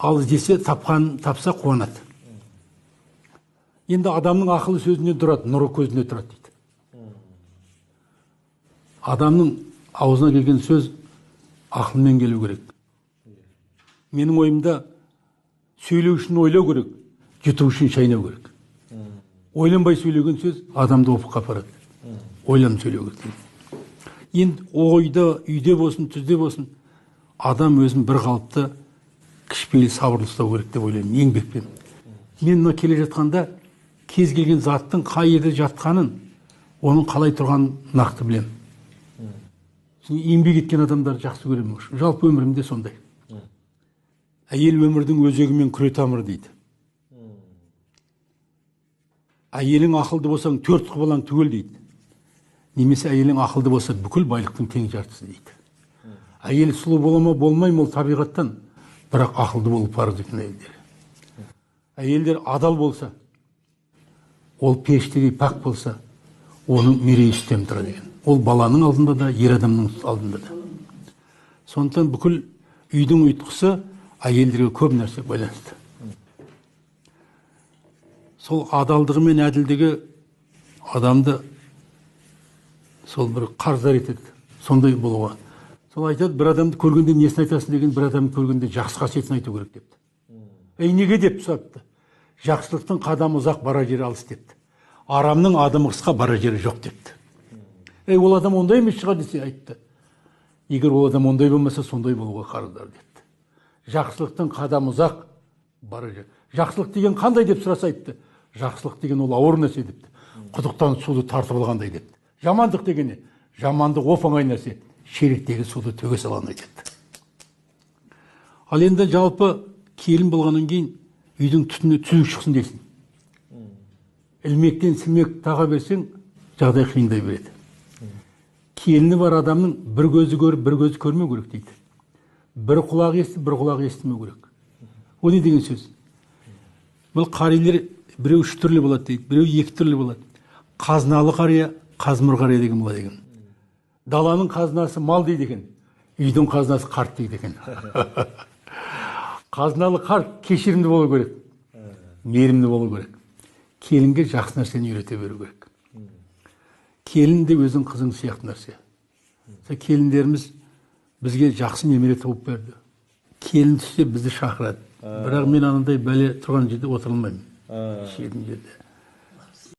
Ал іздесе, тапқан, тапса қуанады. Енді адамның ақылы сөзінен тұрады, нұры көзінде тұрады дейді. Адамның аузына келген сөз ақылмен келу керек. Менің ойымда сөйлеу үшін ойлау керек, жұту үшін шайнау керек. Ойланбай сөйлеген сөз адамды опыққа апарады. Ойланып сөйлеу керек дейді. Енді ойда, үйде болсын, түзде болсын, адам өзін бір қалыпты, кішіпейіл, сабырлы ұстау керек деп ойлаймын, еңбекпен. Мен мына келе жатқанда кез келген заттың қай жерде жатқанын, оның қалай тұрғанын нақты білемін. Еңбек еткен адамдарды жақсы көремін. Жалпы өмірімде сондай. Әйел өмірдің өзегі мен күре тамыры дейді. Әйелің ақылды болсаң, төрт құбылаң түгел дейді. Немесе әйелің ақылды болса, бүкіл байлықтың тең жартысы дейді. Әйел сұлу бола ма, болмай ма, ол табиғаттан, бірақ ақылды болу парыз екен әйелдер. Әйелдер адал болса, ол періштедей пәк болса, оның мерейі үстем тұрады екен. Ол баланың алдында да, ер адамның алдында да. Сондықтан бүкіл үйдің ұйытқысы әйелдерге көп нәрсе байланысты. Сол адалдығы мен әділдігі адамды сол бір қарыздар етеді, сондай болуға. Сол айтады, бір адамды көргенде несін айтасың деген, бір адамды көргенде жақсы қасиетін айту керек депті. Ей, неге деп сұрапты. Жақсылықтың қадамы ұзақ, бара жері алыс депті. Арамның адымы қысқа, бара жері жоқ депті. Ей, ол адам ондай емес шығар десе айтты. Егер ол адам ондай болмаса, сондай болуға қарыздар депті. Жақсылықтың қадамы ұзақ, бара жері. Жақсылық деген қандай деп сұраса айтты. Жақсылық деген ол ауыр нәрсе депті. Құдықтан суды тартып алғандай депті. Жамандық деген не? Жамандық оп-оңай нәрсе. Шелектегі суды төге салғандай депті. Ал енді жалпы келін болғаннан кейін үйдің түтіні түзу шықсын дейсің. Ілмектен сілмек таға берсең, жағдай қиындай береді. Келіні бар адамның бір көзі көріп, бір көзі көрмеу керек дейді. Бір құлағы естіп, бір құлағы естімеу керек. О не деген сөз? Бұл қарилер біреу үш түрлі болады дейді, біреу екі түрлі болады. Қазыналы қария, қазмыр қария деген болады екен. Даланың қазынасы мал дейді екен, үйдің қазынасы қарт дейді екен. Қазыналы қарт кешірімді болу керек, мейірімді болу керек. Келінге жақсы нәрсені үйрете беру керек. Келін де өзің қызың сияқты нәрсе. Келіндеріміз бізге жақсы немере тауып берді. Келін түссе бізді шақырады. Бірақ мен анандай бәле тұрған жерде отыра алмаймын. Шетін жерде.